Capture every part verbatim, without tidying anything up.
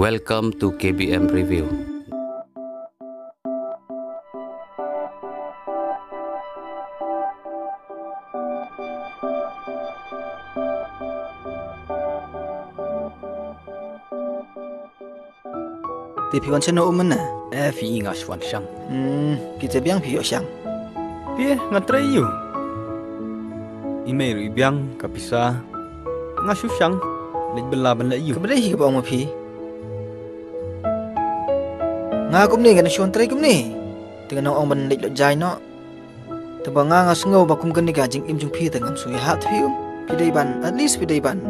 Welcome to K B M Review. Te phi wan shano mynne? Eh, phi, nga shu wan shang. Hmm, phi te biang phi ïoh shang. Phi, nga trei ïa u. I mei ruh i biang ka pisa. Nga shu shang. Leit bylla ban leh ïa u. Kaba dei hi kaba ong ma phi. Nga kumne, nga shu wan trei kumne. Te nga nang ong ban leit lok jai noh. Te ba nga, nga sngew ba kum kane ka jingim jong phi te ngam shu ïahap phi um. Phi dei ban, at least phi dei ban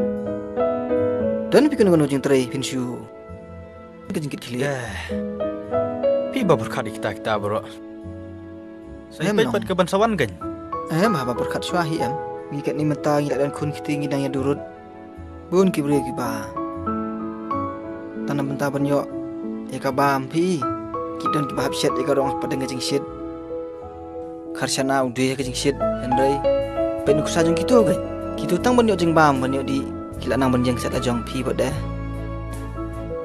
don phi kano kano jingtrei phin shu. Ka jingkit khlieh. Eh. Phi ba pyrkhat ïa kita kita baroh. Sa ïa peit pat ka ban sa wan kein. Em, haba pyrkhat shuwa hi em. Ngi katne mynta ngi la don khun kti, ngi dang ïa durut. Bun ki briew kiba tang na bynta ban ïoh ïa ka bam phi. Ki don kiba hap shet ïa ka rong pat dang ka jingshit. Khar shana u dei ka jingshit, hynrei peit nuksa jong kito kein. Kito tang ban ïoh jingbam, ban ïoh dih, ki la nang ban ïeng shet la jong phi bad de.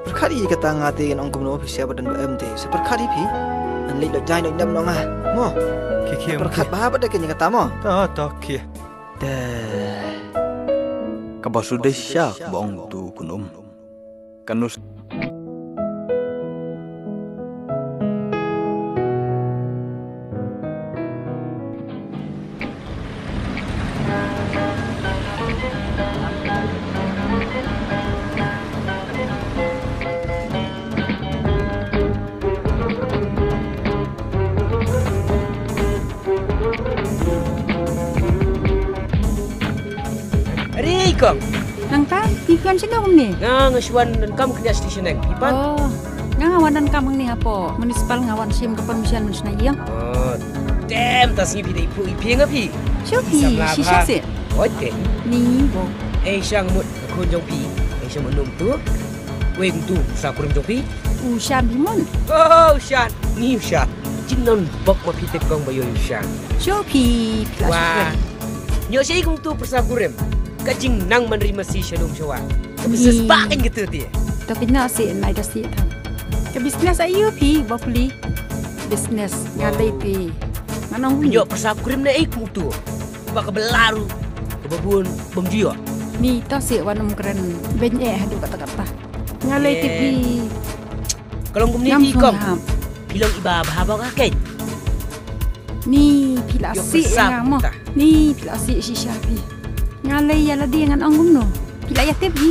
Pyrkhat ïa kata, nga te ngan ong kumno phi, sha ba don ba em te. Sa pyrkhat ïa phi. Ngan leit lok jai lok nep noh nga. Mo. Ki khie, pyrkhat bha bad de kein ïa kata mo. To, to, ki. Te. Kaba shu dei sha ba ong tu kun um. Kan us- Are kong. Nangta, phi wan shano kumne? Nga, nga shu wan donkam khyndiat sha station, phi pat? Oh, nga, nga wan donkam hangne hapoh municipal, nga wan shim ka permission ban shna ïing. Oh, damn, ta sngi phi dei phu i phi nga phi. Shu phi, shisha seh. Oi te. Ni bo. Ei shang mut khun jong phi. Ei shang mut num tu. Wei kumtu sa kurim jong phi. U Shan phi mon. Oh, u Shan. Ni u Shan. Jin non bok ma phi te kong ba ïoh u Shan. Shu phi, phi la shu kren. Nyo shi kumtu pyrsa kurim. Ka jingnang man ri masi shalum shawa. Ka business ba kan gitu ti. Tapi na si nai da si tang. Ka business ayu phi ba puli. Business ngalai ti. Ngan ong nyo pyrsa kurim na ei kumtu. Ba ka belaru. Ka babun bam jio. Ni ta si wan um kren. Ben eh hadu kata kata. Ngalai ti phi. Ka long kumne phi kong. Phi long iba bha ba ka keng. Ni phi la sih ïa nga mo. Ni phi la sih shisha phi. Nga lei ïa lade ngan ong kumno. Phi la ïa tip hi.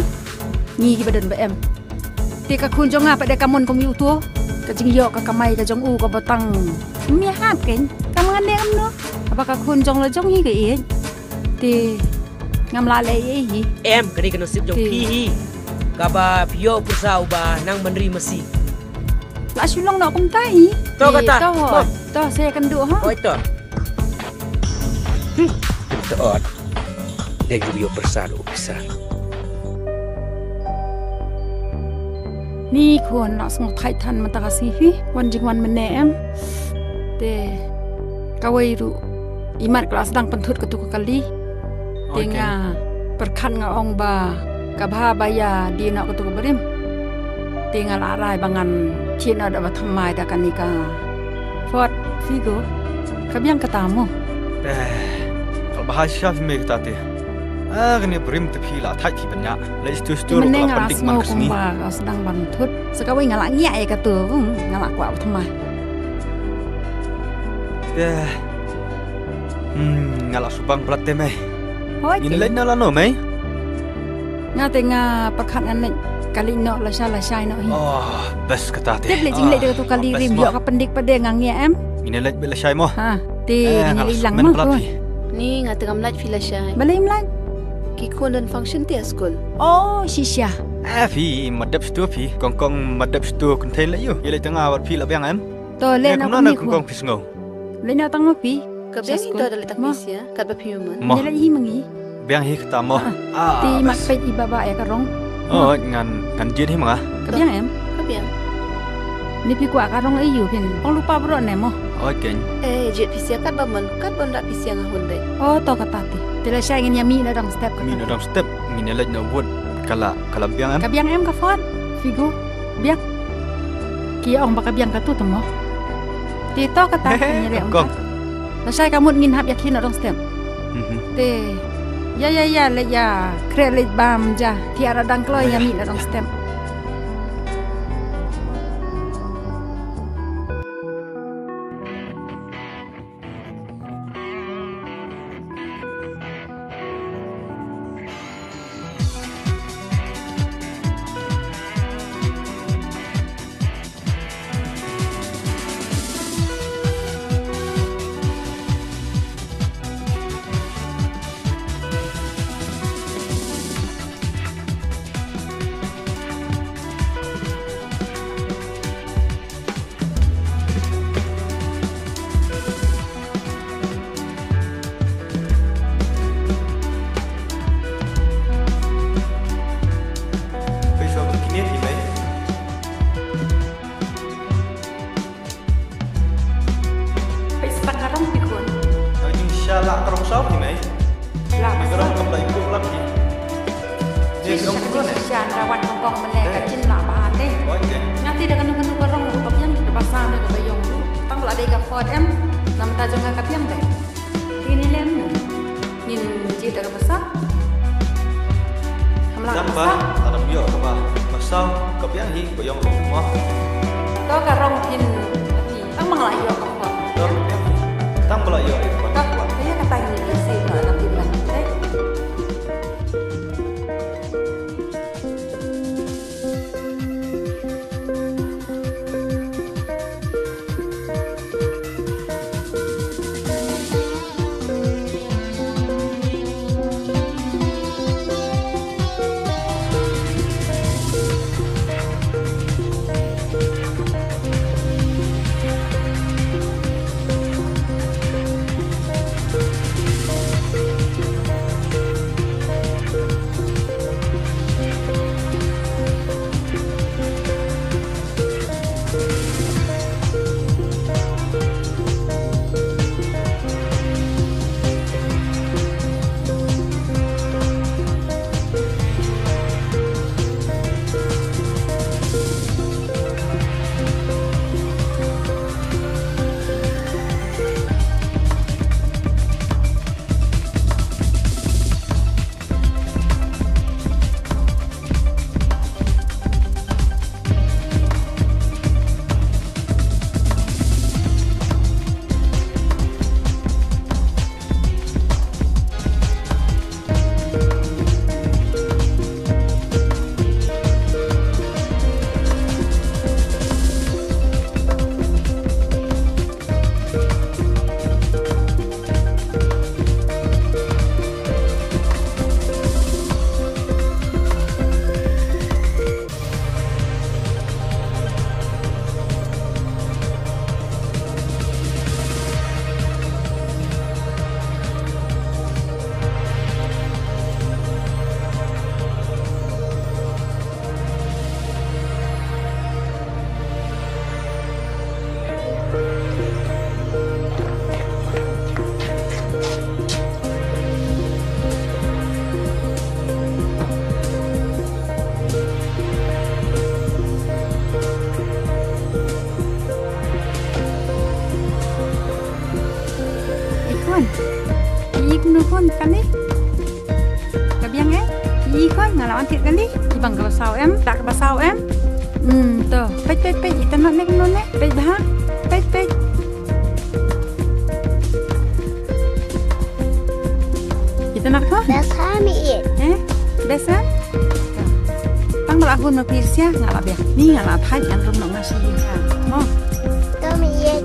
Ngi kiba don ba em. Te ka khun jong nga pat de ka mon kum ïa uto. Ka jingïoh ka kamai ka jong u kaba tang. Ngam ïa hap keng. Ka ma ngan ne kumno. Haba ka khun jong la jong hi ka ïeit. Te ngam lah leh ei ei hi. Em, ka dei ka nasib jong phi hi. Kaba phi ïoh pyrsa uba nang ban ri masi. La shu long noh kumta hi. To kata. To. To sa ïakynduh ha. Oi to. Hmm. To ot. Dei ju ïoh pyrsa u pisa. Ni khun, la sngewthait than mynta ka sngi hi. Wan jingwan mynne em. Te kawei ruh imat ka la sdang pynthut katu ka kali. Te nga pyrkhat nga ong ba ka bha ba ïa die noh katu ka barim. Te nga la rai ba ngan thied noh da ba thymmai da kane ka Ford Figo. Ka biang kata mo. Te ka bha shisha phi mei kata te. Ah, kane barim te phi la thait phi ban ïa. La istu istu ruh ka la pyndik man ka sngi. Ba ka sdang ban thut. Sa kawei nga la ngiah ïa katu, nga la kwah ba thymmai. Te Hmm, nga la shu bang blat te mei. Hoi. Ngin leit noh lano mei? Nga te nga pyrkhat ngan leit kali noh lashai lashai noh hi. Oh, best kata te. Tip leit jing leit da katu kali rim ïoh ka pyndik pat de nga ngiah em. Ngin leit beit lashai mo. Ha, te ngin leit lang mo. Ni nga te ngam lait phi lashai. Balei em lait? Ki khun don function te ha skul. Oh, shisha. Eh, phi ma dep stu phi. Kong kong ma dep stu kynthei leit ïoh. Ïa leit tang nga wat phi la biang em. To leh noh kong kong phi sngew. Leh noh tang ma phi. Ka biang hi to da leh tang phi sia, kat ba phi mon. Mo. Leh hi ma ngi. Biang hi kata mo. Ah. Ti mat peit i baba ïa ka rong. Oh, ngan ngan jied hi ma nga. Ka biang em? Ka biang. Ni phi kwah ka rong aïu phin. Ong lypa baroh ne mo. Oh, keng. Eh, jied phi sia kat ba mon, kat ba ong da phi sia nga hun dei. Oh, to kata ti. Te lashai ngin ïa mih na dang step. Mih na dang step. Ngin ïa leit na wut. Ka la, ka la biang em? Ka biang em ka Ford? Figo. Biang. Ki ong ba ka biang katto te mo. Te to kata ka ngi re ong. Lashai ka mut ngin hap ïa ki na dong step. Te ïa ïa ïa leit ïa khreh leit bam ja. Te ara dang kloi ïa mih na dong step. Peit sa ka rong pi khun. Ai jing sha la ka rong saw hi mei. La ka rong kam la ikup lap hi. Ni ka rong pi khun eh. Sha na wan kong kong mene ka jin la ba ne. Nga ti da kanu kanu ka rong ruh ka biang ka basa ne ka bayong ruh. Tang ba la dei ka fot em. Namta jong nga ka biang dei. Kini lem. Ngin jied da ka basa. Hamla ka basa. Tang ba la dam ïoh kaba basa ka biang hi ka bayong ruh mo. To ka rong phin. Tang ba la ïoh ka fot. To ka biang hi. Tang ba la ïoh ka fot. Ka fot. Ka ïa ka tang ni ka sien na ka biang. Ikon. Ikno kon kane. Ka biang eh. Ikon nga la wan thied kane. Ibang ka basaw em. Tak ka basaw em. Hmm, to. Peit, peit, peit. Ita nak nek no nek. Peit bha. Peit, peit. Ita nak ko? Best ha mi it. Eh? Best ha? Tang ba la hun ma pir sia nga la biang. Ni nga la thait ngan rum no nga shi ha. Mo. To mi it.